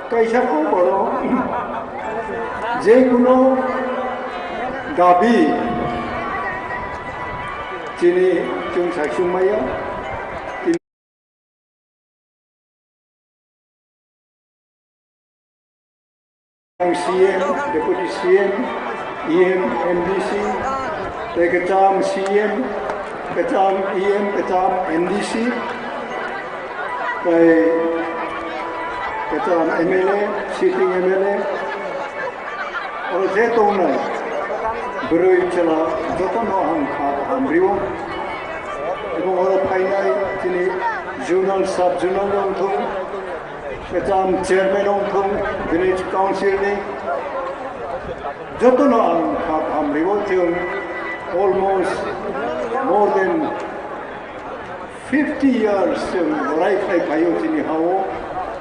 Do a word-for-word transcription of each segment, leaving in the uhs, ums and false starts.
Kaisa kok oro je kuno dabi chini chwng saichung maya. Ang C M, Deputy C M, E M, M D C, tei kwcham C M, kwcham E M, kwcham M D C, tei kwcham M L A, sitting M L A, oro je tongnai bwrwi chwla jotono ang kha hamrwi o. Abo oro phainai chini zonal, sub zonal wngthung, kwcham chairman wngthung, village council ni, jotono ang kha hamrwi o. Chwng almost more than fifty years chwng lorai khai phaio chini hao,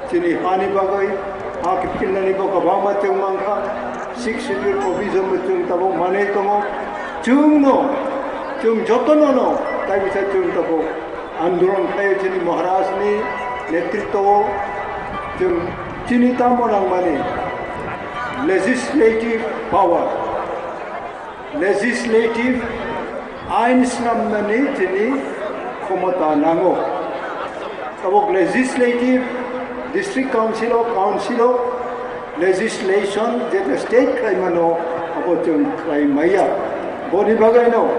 chini hani bagwi, ha kiphilnani bo kwbangma chwng mankha, Sixth Schedule provision bo chwng tabuk manwi tongo. Chwngno, chwng jotono no, tai bisa chwng tabuk andolon khlaio chini Maharaj ni netritwo o. Chwng chini tamo nangmani legislative power, legislative ain snamnani chini khomota nango. Tabuk legislative, district council o, council o, legislation je state khlaimano abo chwng khlai maya. Boni bagwino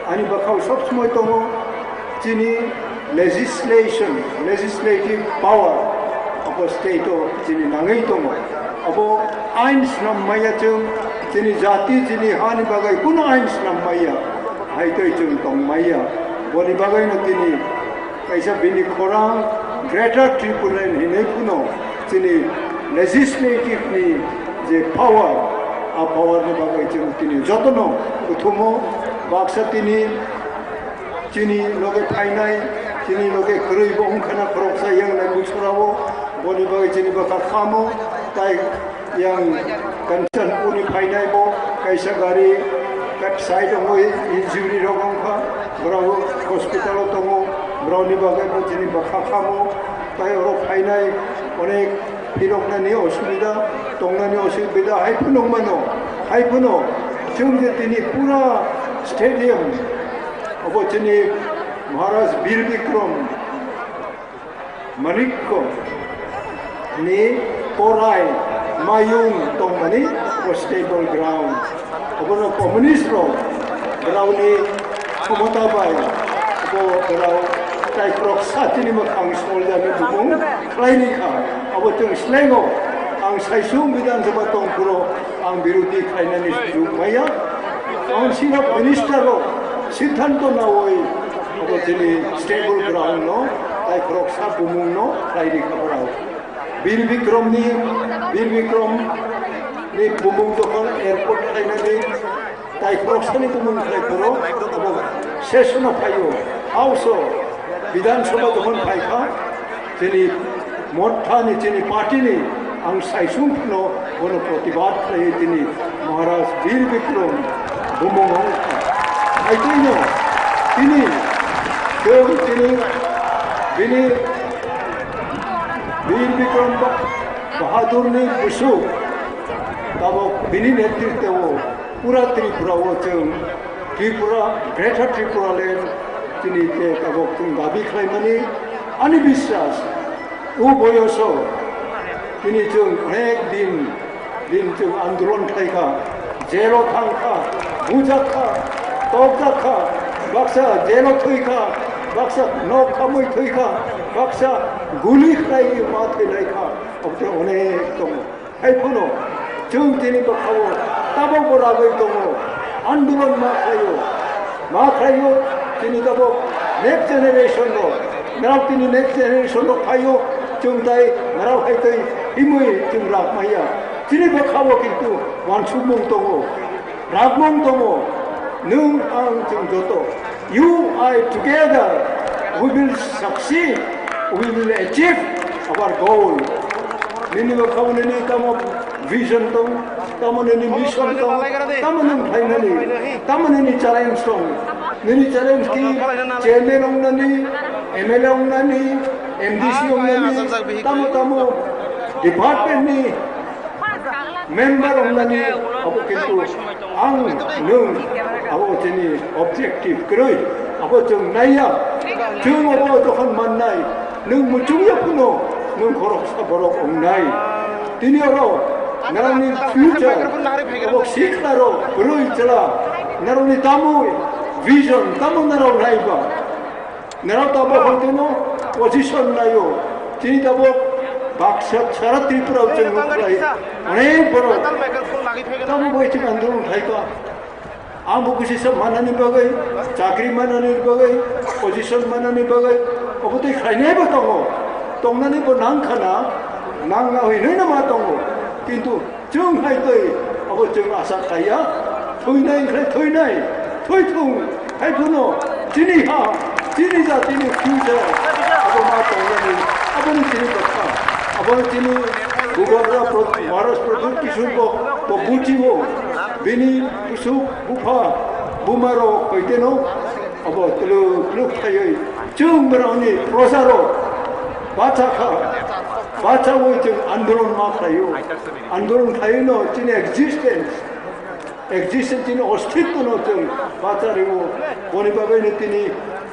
ani bwkhao sob somoi tongo chini legislation, legislative power abo state o chini nangwi tongo. Abo ain snam maya chwng chini jati, chini hani bagwi kuno ain snam maya, hai tei chwng tong maya. Boni bagwino tini kaisa bini khorang Greater Tipraland hinwi phano chini legislative ni je power, a power ni bagwi chwng tini jotono kuthumo. Baksa tini chini loge phainai, chini loge kwrwi bo wngkhana khoroksa yang nai buchorao, boni bagwi chini bwkha khamo, tai yang Kanchanpur ni phainai bo kaisa gari pet side wngwi injury rok wngkha, borok hospital o tongo, borokni bagwi bo chini bwkha khamo, tai oro phainai onek phiroknani osubida, tongnani osubida hai phano wngmano, hai phano chwng je tini pura stadium obo chini Maharaj Bir Bikram Manikko ni korai mayung tongmani abo stable ground. Abono communist rok borokni khomota bai abo borok taikhorok satini mwkhang soljagwi bumung khlaini kha. Abo chwng slengo ang saichung Bidhan Sabha tongphuru ang birodhi khlainani sujuk maya. Council of Minister rok siddhanto nawi abo chini stable ground no, taikhorok sa bumung no khlai ri kha borok. Bir Bikram ni, Bir Bikram ni bumung jokhon airport khlainani, taikhorok sani bumung khlai phuru abo session o phaio, House o, Bidhan Sabha jokhon phai kha, chini Morthani chini party ni ang saichung phano bono protibad khlaiwi tini Maharaj Bir Bikram bumung wng kha. Hai twi no tini chwng tini bini Bir Bikram Ba-, Bahadur ni bwswk tabuk bini netritwo o pura Tripura o chwng Tripura, Greater Tripura Land tini te tabuk chwng dabi khlaimani ani biswas. O boyoso tini chwng onek din, din chwng andolon khlai kha, jelo thang kha, bujak kha, tokjak kha, baksa jelo thwi kha, baksa nok khamwi thwi kha, baksa guli khlai ma thwi lai kha, obo tei onek tongo. Hai phano chwng tini bwkhao tabukbo ragwi tongo, andolon ma khlaio, ma khlaio, tini tabuk next generation rok, norok tini next generation rok phaio, chwng tai norok hai tei himwi chwng rak maya. Chini bwkhao kintu wansukmung tongo, rakmung tongo, nwng ang chwng joto. You, I together, we will succeed, we will achieve our goal. Nini bwkhao nini tamo vision tong, tamo nini mission tong, tamo nwng khlainani, tamo nini challenge tong. Nini challenge ki chairman wngnani, M L A wngnani, M D C wngnani, tamo tamo Department ni member wngnani abo kintu ang nwng abo chini objective kwrwi abo chwng naiya. Chwng abo jokhon mannai nwng muchungya phano nwng khoroksa borok wngnai. Tini oro narani future abo sikla rok kwrwi chwla narani tamo vision tamo narok naiba. Narok tabok hwnkhe no position naio. Chini tabok baksa sara Tripura o chwng nukhlai. Onek borok tamo bai chwng andolon khlaikha. Ang bo kisi sa manani bagwi, chakri manani bagwi, position manani bagwi, obo tei khlainai bo tongo. Tongnani bo nangkha na, nangna hwnwi no ma tongo. Kintu Chwng hai twi abo chwng asa khaiya, thwinai wngkhe thwinai, thwithung hai phano chini ha, chini jatini future abo ma tongnani, aboni chini bwkha, aboni chini Bubagra Pro-, Maharaj Pradyut Kishore bo, bo buchiwo, bini busuk bupha, bumarok hoiteno abo twlwk twlwk khaiwi chwng borokni projarok bacha kha, bachawi chwng andolon ma khlaio. Andolon khlaino chini existence, existence chini ostitwno chwng bacha rwo. Boni bagwino tini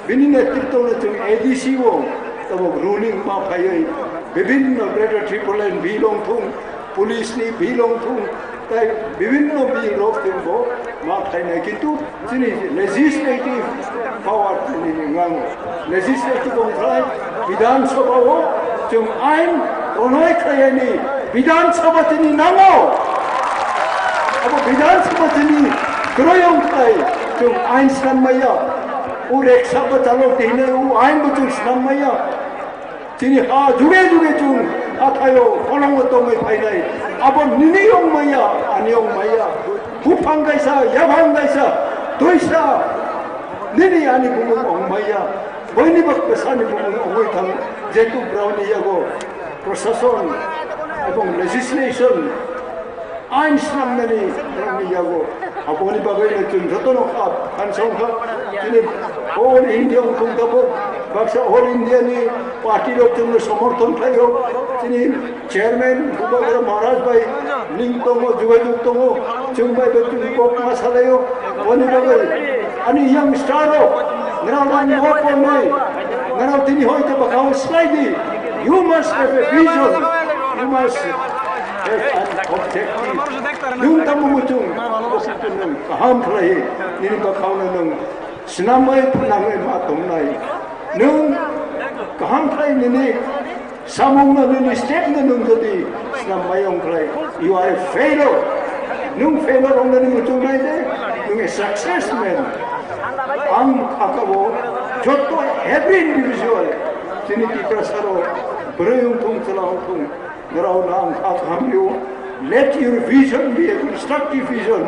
bini netritwno chwng A D C o tabok ruling ma phaiwi bibhinno Greater Tripura Land bill wngthung, police ni bill wngthung, tai bibhinno bill rok chwng bo ma khlainai, kintu chini legislative power chini nango. Legislative wngkhlai Bidhan Sabha o chwng ain ronoi khlaiyani Bidhan Sabha chini nango. Abo Bidhan Sabha chini kwrwi wngkhlai chwng ain snam maya. O reksa bo chalok twi hinwi o ain bo chwng snam maya. Chini ha juge juge chwng hathaio kolongo tongwi phainai. Abo nini wng maya, ani wng maya. Buphang kaisa, yaphang kaisa, twisa nini ani bumung wng maya. Boini bak bwsani bumung wngwi thang, jetu browni yago prosason ebong legislation ain snamnani borokni yago. Aboni bagwino chwng jotono kha, khansa wngkha. Chini all India wngkha tabuk, baksa all India ni party rok chwngno somorthon khlaio. Chini chairman Bubagra Maharaj bai link tongo, jogajog tongo, chwng bai bai chwng kok ma salaio. Boni bagwi ani young star rok, nrao rang mo ponoi, nrao tini hoi to bakao slai di. You must have a vision, you must have an objective. Nwng tamo muchung, nwng kaham khlai, nini bakhaono nwng swnamwi phnangwi ma tongnai. Nwng kaham khlai nini samungno, nini stepno nwng jodi swnam mayong khlai, you are a failure. Nwng failure wngnani muchungnai de, nwng a success man. Ang khakabo joto every individual, chini Tiprasarok, bwrwi wngthung, chwla wngthung, Nrao no ang kha kaham rio, let your vision be a constructive vision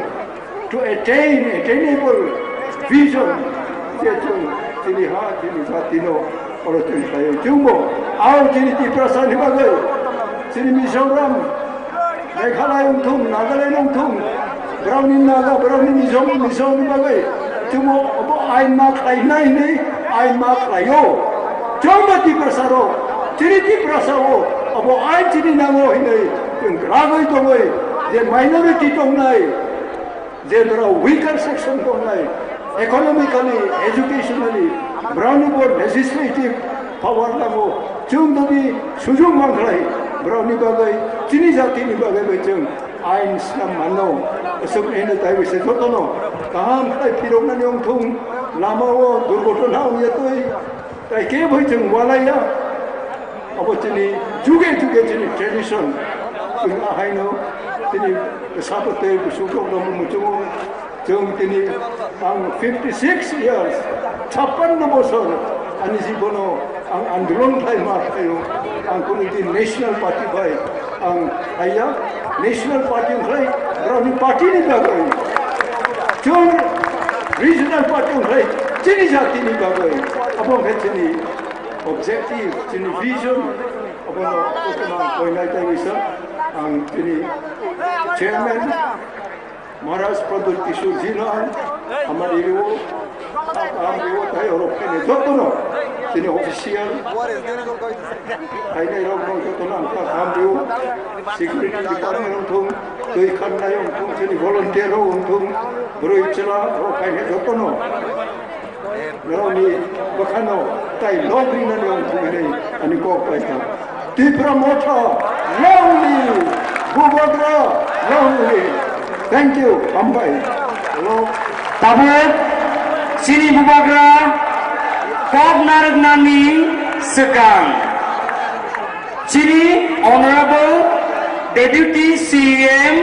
to attain attainable vision. Je chwng chini ha, chini jati no oro chwng khlaio. Chwngbo ang chini Tiprasa ni bagwi, chini Mizoram, Meghalaya wngthung, Nagaland wngthung, Borokni naga, borokni Mizo, Mizo ni bagwi chwngbo obo ain ma khlainai hinwi ain ma khlaio. Chwngbo Tiprasa rok, chini Tiprasa o obo ain chini nango hinwi chwng ragwi tongwi je minority tongnai, je borok weaker section tongnai, economically, educationally, borokni bo legislative power nango. Chwng jodi sujuk mankhlai borokni bagwi, chini jatini bagwi bai chwng ain swnam mano. Aswk eno taiwi se jotono kaham khlai phiroknani wngthung, lamao durgotona wngya twi, tai kebo chwng walaiya. Abo chini juge juge chini tradition. Chwng ahaino chini bwsabo tei bwswkrokno muchungo. Chwng tini ang fifty six years, chappanno bosor ani jibono ang andolon khlai ma khlaio. Ang kunu din National Party bai ang khlaiya. National Party wngkhlai borokni party ni bagwi. Chwng regional party wngkhlai chini jati ni bagwi. Abo wngkha chini objective, chini vision. Abono koinai taiwi sa ang chini chairman Maharaj Pradyut Kishore ji no ang hamari rio, ang rio tai oro phene jotono Chini official, phainai rok no joto no ang kha hamrw, security department wng thung, twi kharnai wng thung, chini volunteer rok wng thung, bwrwi chwla rok phainai joto no, norokni bwkhano tai lok rinani wng thung hinwi ani kok pai kha. Tipra Motha long live! Bubagra long live! Thank you, hambai. Hello. Tabuk chini bubagra kok narwknani swkang chini Honorable Deputy C E M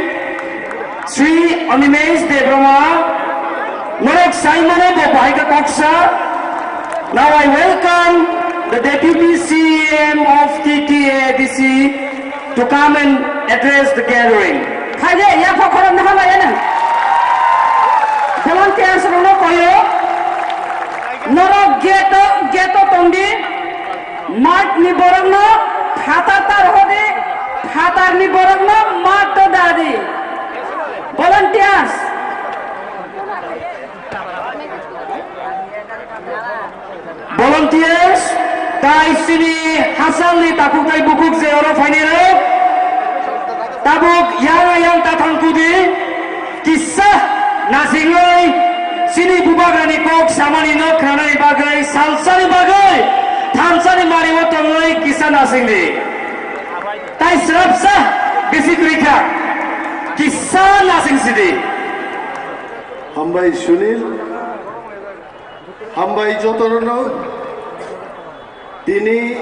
Shri Animesh Debbarma, norok saimano bo bahai kha koksa. Now I welcome the Deputy C E M of T T A D C to come and address the gathering. Phaide, ya phokhorok naha laya nang. Volunteers rokno koyo. Norok gate o, gate o tongdi. Mart ni borokno phatar ta rohodi. Phatar ni borokno mart o dadi. Volunteers. Volunteers, tai chini hachal ni takhuk tai bukhuk je oro phainai rok, tabuk yang yang ta thang kudi, kisa nasingwi chini bubagra ni kok samani no khnanani bagwi, salsani bagwi, thamsani mari o tongwi kisa nasingdi. Tai srapsa bisi kwrwi kha, kisa nasing sidi. Hambai Sunil, hambai jotono. Tini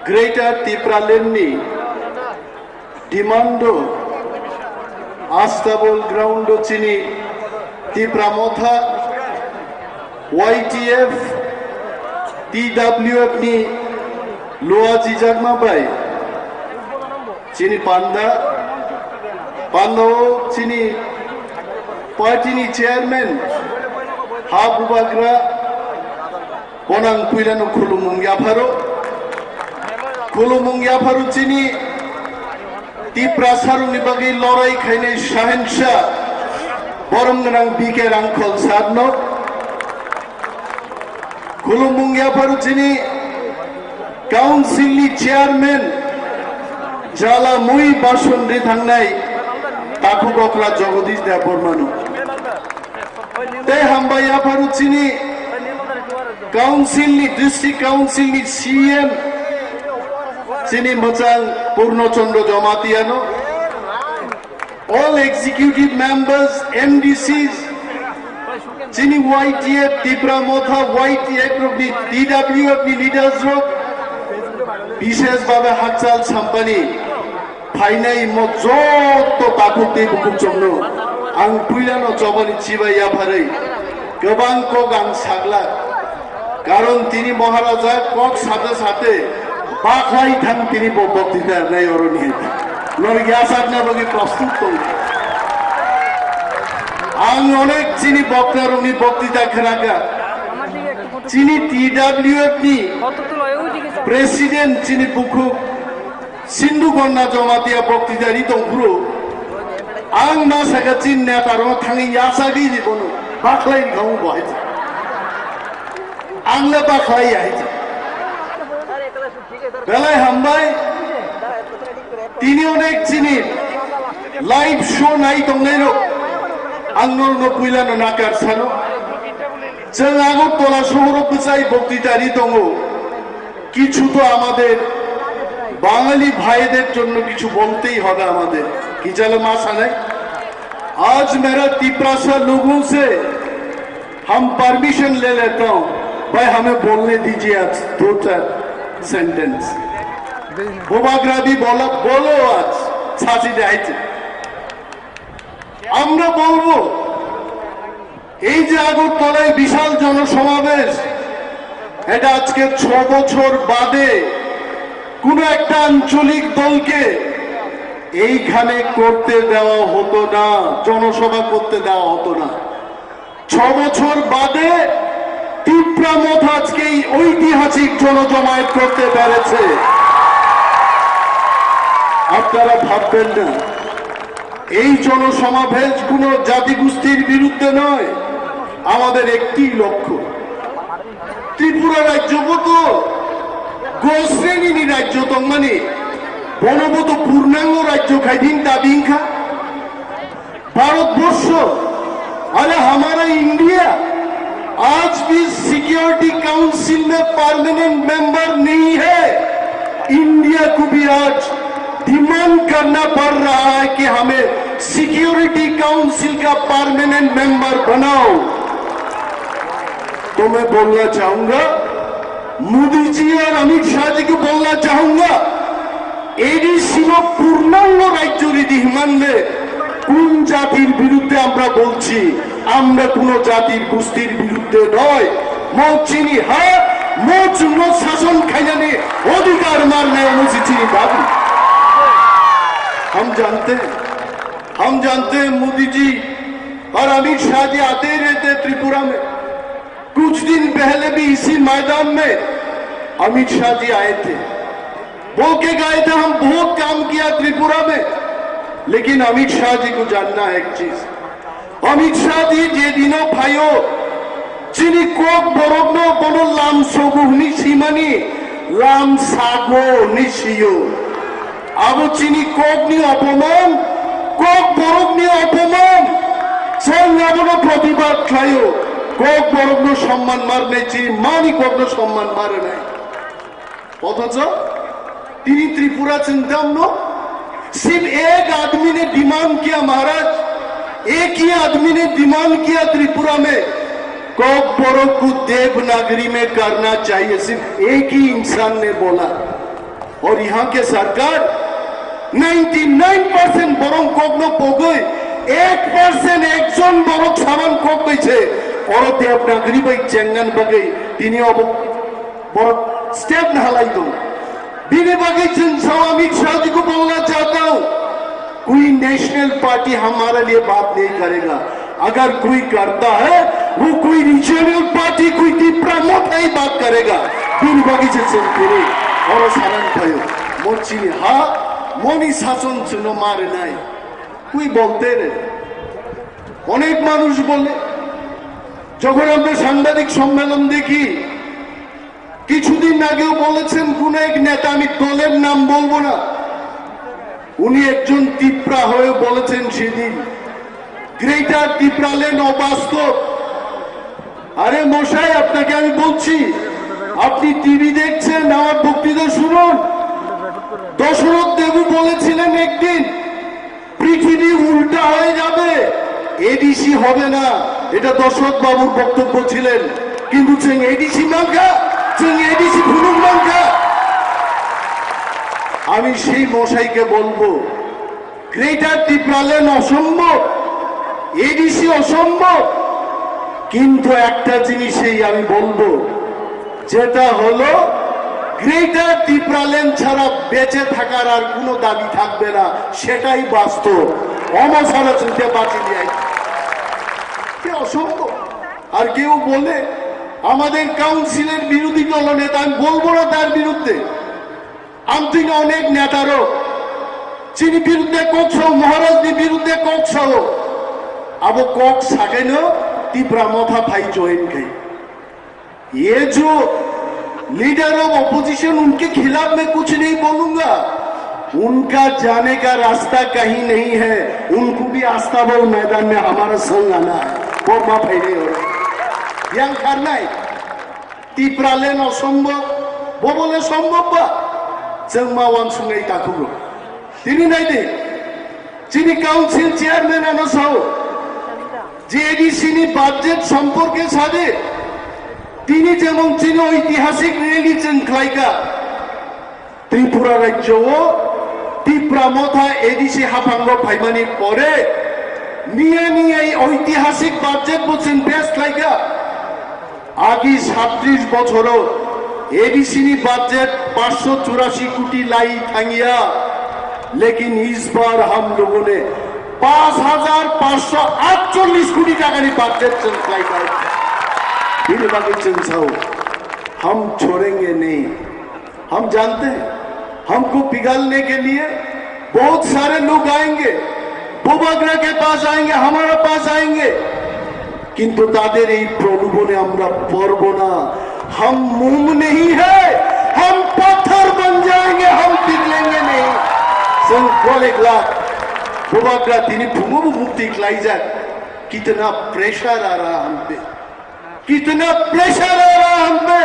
Greater Tipraland ni demand o Astabol ground o chini Tipra Motha, Y T F, T W F ni luajijakma bai chini panda, panda o chini party ni chairman ha bubagra, bono ang puilano khulumung yapharo. Khulumung yapharo chini Tiprasarokni bagwi lorai khainai Shahenshah borom gwnang B K Rangkhol sarno. Khulumung yapharo chini council ni chairman jala mui bason ri thangnai takhuk okra Jagadish Debbarmano. Tei hambai yapharo chini council ni, district council ni C M chini mwchang Purno Chandra Jamatia no. All executive members, M D Cs, chini Y T F, Tipra Motha Y T F rokni, T W F ni leaders rok, bishesh bhabe Hakchal Sampani phainai mo joto takhuk tei bukhuk chomno ang puilano chobani chibai yapharwi kwbang kok ang sakla. Karon tini Maharaja kok sate sate bakhlai thang tini bo boktita nai oroni hai. Nor yasakna bagwi prostut tong. Ang onek chini bokta rokni boktita khnaka. Chini T W F ni president chini bukhuk Sindhu Gonna Jamatia boktita ri tong phuru. Ang ma saka chin neta rok thangwi yasagwi di bono bakhlai ni khamu bo hai. Ang le bakhlai ya hai. Belai hambai. Tini onek chini live show nai tongnai rok. Ang nor no puila no nakar sano. Chwng Agartala sohoro bwchai boktita ri tongo. কিছু তো আমাদের বাঙালি ভাইদের জন্য কিছু বলতেই হবে আমাদের। কি যেন মা সানাই, आज मेरा तिपरासा लोगों से हम परमिशन ले लेता हूँ, भाई हमें बोलने दीजिए आज दो चार sentence. Bubagra bhi bola, bolo, আজ সাথী যাইছে। আমরা বলবো, এই যে আগরতলায় বিশাল জনসমাবেশ, এটা আজকে ছ বছর বাদে কোনো একটা আঞ্চলিক দলকে এইখানে করতে দেওয়া হতো না, জনসভা করতে দেওয়া হতো না। ছ বছর বাদে তিপ্রা মথ আজকে এই ঐতিহাসিক জনজমায়েত করতে পেরেছে। আপনারা ভাববেন না, এই জনসমাবেশ কোনো জাতিগোষ্ঠীর বিরুদ্ধে নয়, আমাদের একটি লক্ষ্য, Tripura rajyo bo to gosreni ni rajyo tongmani, bono bo to purnango rajyo khaidin dabi wngkha. Bharatvarsh, अरे हमारा इंडिया आज भी सिक्योरिटी काउंसिल में परमानेंट मेंबर नहीं है। इंडिया को भी आज डिमांड करना पड़ रहा है कि हमें सिक्योरिटी काउंसिल का परमानेंट मेंबर बनाओ। तो मैं बोलना चाहूंगा, मोदी जी और अमित शाह जी को बोलना चाहूंगा, এডিসি পূর্ণাঙ্গ রাজ্য যদি হিমানলে কোন জাতির বিরুদ্ধে আমরা বলছি? আমরা কোনো জাতির গোষ্ঠীর বিরুদ্ধে নয়। Mo chini ha, mo chwngno sason khainani odhikar marnai, omo se chini dabi. हम जानते हैं, हम जानते हैं मोदी जी और अमित शाह जी आते ही रहते हैं त्रिपुरा में। कुछ दिन पहले भी इसी मैदान में अमित शाह जी आए थे, बोल के गए थे, हम बहुत काम किया त्रिपुरा में। लेकिन अमित शाह जी को जानना है एक चीज, अमित शाह जी जे दिनो phaio, chini kok borokno bono lam sogo hwnwi simani, lam sago hwnwi siyo. Abo chini kokni opoman, kok borokni opoman. Chwng abono protibad khlaio. Kok borokno somman marnai, chini mani kokno somman marnai. Othocho tini Tripura chwng tamno, sirf ek aadmi ne demand kiya, Maharaj, ek hi aadmi ne demand kiya Tripura mein, Kokborok ko Devanagari mein karna chahiye, sirf ek hi insaan ne bola. और यहाँ के सरकार ninety nine percent borok kokno pogwi, ek percent ekjon borok saman kok bai se, oro Devanagari bai chengnani bagwi tini obo borok step nahalai tongo. Bini bagwi chwng sao Amit Shah ji ko bolna chahta hu, कोई national party हमारे लिए बात नहीं करेगा। अगर कोई करता है, वो कोई रीजनल पार्टी, कोई तिप्रा मोथा ही बात करेगा। Bini bagwi se chwng tini oro sanan phaio. Mo chini ha, moni sason chwngno ma rwnai. कोई बोलते रहे। অনেক মানুষ বলে, যখন আমরা সাংবাদিক সম্মেলন দেখি, কিছুদিন আগেও বলেছেন কোন এক নেতা, আমি দলের নাম বলবো না, উনি একজন তিপ্রা হয়ে বলেছেন সেদিন, গ্রেটার তিপ্রাল্যান্ড অবাস্তব। আরে মশাই, আপনাকে আমি বলছি, আপনি টিভি দেখছেন, আমার বক্তৃতা শুনুন। দশরথ দেবু বলেছিলেন একদিন, পৃথিবী উল্টা হয়ে যাবে, এডিসি হবে না, এটা দশরথ বাবুর বক্তব্য ছিলেন। কিন্তু chwng ADC mankha, chwng ADC phunuk mankha. আমি সেই মশাইকে বলবো, গ্রেটার তিপ্রাল্যান্ড অসম্ভব, এডিসি অসম্ভব, কিন্তু একটা জিনিসই আমি বলবো, যেটা হলো গ্রেটার তিপ্রাল্যান্ড ছাড়া বেঁচে থাকার আর কোনো দাবি থাকবে না, সেটাই বাস্তব। Omo sara chwng tei bachi liya. Ke osombo. আর কেউ বলে আমাদের কাউন্সিলের বিরোধী দলনেতা, আমি বলবো না তার বিরুদ্ধে, amtwino onek netaro chini birudde kok sao, Maharajni birudde kok sao. Abo kok sakaino Tipra Motha phai join khai. ये जो लीडर ऑफ अपोजिशन उनके खिलाफ मैं कुछ नहीं बोलूंगा, उनका जाने का रास्ता कहीं नहीं है, उनको भी अस्ताबल मैदान में हमारा संग आना है। वो माफ है नहीं हो रहा। Yang karnai Tipraland osombob, bo bole sombob ba? Chwng ma uansuknai takhukrok. Tini nai di, chini council chairman ano sao, je ADC ni budget somporke sade, tini jemon chini oitihasik rally chwng khlaika, Tripura rajyo o Tipra Motha ADC haphango phaimani pore, niya niya ei oitihasik budget bo chwng pass khlaika. Agi satris bochoro ADC ni budget panchsho churashi koti lai thangya, lekin is bar hum logon ne panch hajar panchsho atchollish koti taka ni budget chwng khlaika. Bini bagwi chwng sao, hum chhodenge nahi. हम जानते हैं, हमको पिघलने के लिए बहुत सारे लोग आएंगे, बुबागरा के पास आएंगे, हमारे पास आएंगे, কিন্তু তাদের এই প্রলোভনে আমরা পড়ব না। हम मोम नहीं है, हम पत्थर बन जाएंगे, हम पिघलेंगे नहीं। Chwng kolek lak, bubagra tini phungo bo mukti klaijak. Kitna pressure आ रहा हम पे, kitna pressure आ रहा हम पे.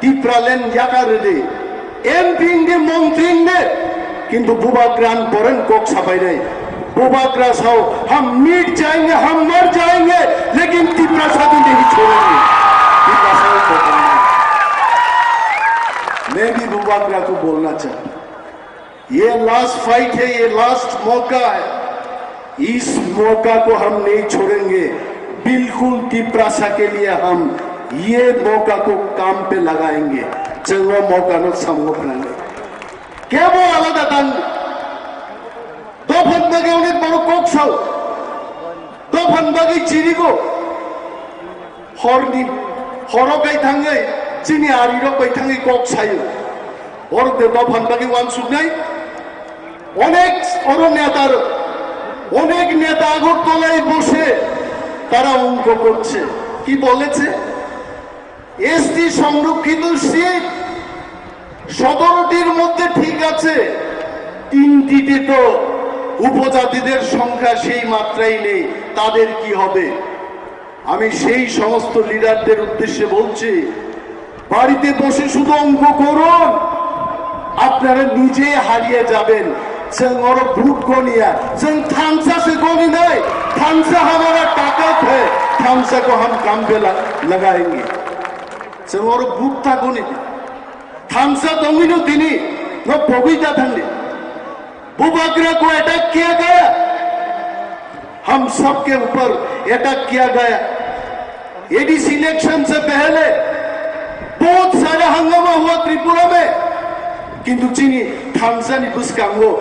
Tipraland yakar de, M P de, montri de, kintu bubagra ni boren kok sapai nai. Bubagra sao, हम मिट जाएंगे, हम मर जाएंगे, लेकिन तिपरासा को नहीं छोड़ेंगे. Tiprasa ko छोड़ेंगे. मैं भी बुबाग्रा को बोलना चाहता हूँ, ये लास्ट फाइट है, ये लास्ट मौका है. इस मौका को हम नहीं छोड़ेंगे. बिल्कुल तिपरासा के लिए हम ये मौका को काम पे लगाएंगे. Chwng o mokano samung phnangnai. Kebo alada tang. Dophani bagwi onek borok kok sao. Dophani bagwi chirigo. Horni, horo kai thangwi chini arirok bai thangwi kok sayo. Borok de dophani bagwi uansuknai. Onek oro neta rok. Onek neta Agartala-য় বসে তারা অঙ্ক করছে। কি বলেছে? এসটি সংরক্ষিত সিট সতেরোটির মধ্যে ঠিক আছে, তিনটিতে তো উপজাতিদের সংখ্যা সেই মাত্রায় নেই, তাদের কি হবে? আমি সেই সমস্ত লিডারদের উদ্দেশ্যে বলছি, বাড়িতে বসে শুধু অঙ্ক করুন, আপনারা নিজেই হারিয়ে যাবেন. Chwng oro vote goniya, chwng thansa se goninai, thansa हमारा ताकत है, thansa ko हम काम पे la-, लगाएंगे. Chwng oro vote ta goni di. Thansa tongwino tini no pogwi ta thangdi. Bubagra ko attack kiya gaya, हम सबके ऊपर अटैक किया गया. एडीसी इलेक्शन से पहले बहुत सारा हंगामा हुआ त्रिपुरा में, কিন্তু chini thansa ni bwskango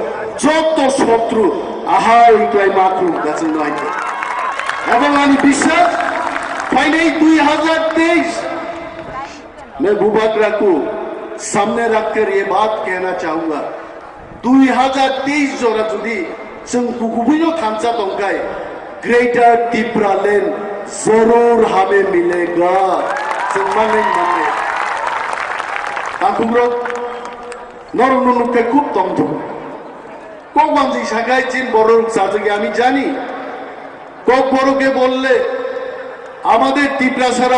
joto sotru ahai kwlai ma khulum gachang no hai. Ebong ani biswas phainai dui hazar teis, मैं बुबाग्रा को सामने रखकर ये बात कहना चाहूंगा, dui hazar teis jora jodi chwng kukubuino thansa tongkhai, Greater Tipraland zarur hame milega. Chwng manai manai. Takhukrok, norokno nukhe khub tongthok. Kokbanji sakhai chin borok chajagya ami jani. Kokborok ke bolle, আমাদের টিপ্রাসারা